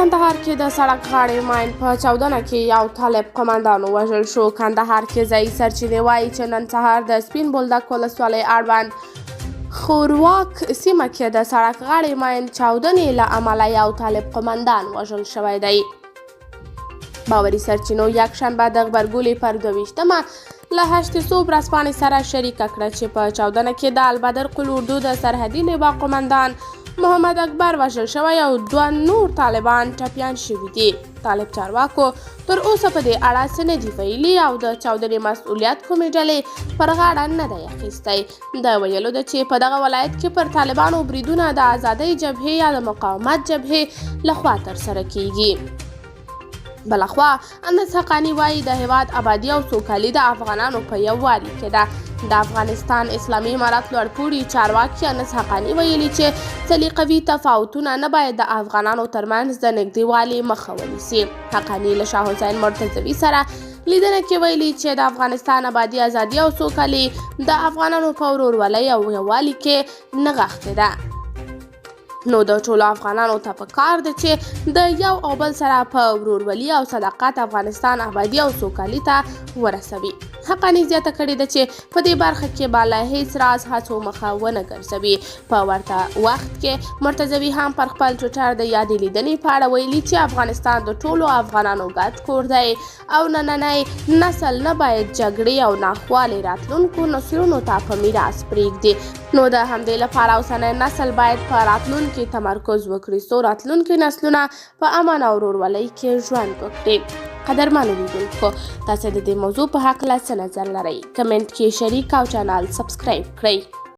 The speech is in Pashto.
کندهار کې د سړک غاړې ماین په چاودنه کې یو طالب قومندان ووژل شو. کندهار کې ځایي سرچینې وایي چې نن سهار د سپین بولدک ولسوالۍ اړوند خورواک سیمه کې د سړک غاړې ماین چاودنې له امله یو طالب قومندان وژل شوی دی. باوري سرچینو یکشنبه د غبرګولي پر 22مه له هشت صبح ورځپاڼې سره شریکه کړه چې په چاودنه کې د البدر قول اردو د سرحدي لوا قومندان محمد اکبر وژل شوی او دوه نور طالبان ټپیان شوي دي. طالب چارواکو تر اوسه په دې اړه څه نه دي ویلي او د چاودنې مسؤلیت کومې ډلې پر غاړه نه دی اخیستی. د ویلو ده چې په دغه ولایت کې پر طالبانو بریدونه د ازادۍ جبهې یا د مقاومت جبهې لخوا ترسره کیږي. بلخوا انس حقاني وایي د هیواد ابادي او سوکالي د افغانانو په یووالي کې ده. د افغانستان اسلامي امارت لوړپوړي چارواکي انس حقاني ویلي چې سلیقوي تفاوتونه نه باید د افغانانو ترمنځ د نږدېوالي مخه ونیسي. حقاني له شاه حسین مرتضوي سره لیدنه کې ویلي چې د افغانستان ابادي، ازادي او سوکالي د افغانانو په ورورولۍ او یووالي کې نغښتې ده، نو د ټولو افغانانو ته په کار ده چې د یو او بل سره په ورورولي او صداقت افغانستان ابادي او سوکالي ته ورسوي. حقاني زیاته کړې ده چې په دې برخه کې به له هیڅ راز هڅو مخه ونه ګرځوي. په ورته وخت کې مرتضوي هم پر خپل ټویټر د یادې لیدنې په اړه ویلي چې افغانستان د ټولو افغانانو ګډ کور دی او نننی نسل نه باید جګړې او ناخوالې راتلونکو نسلونو ته په میراث پرېږدي، نو د همدې لپاره اوسنی نسل باید په راتلونکي تمرکز وکړي څو راتلونکي نسلونه په امن او ورورولۍ کې ژوند وکړي. قدرمنو لیدونکو، تاسو د دې موضوع په هکله څه نظر لرئ؟ کمنټ کې شریک او چینل سبسکرایب کړئ.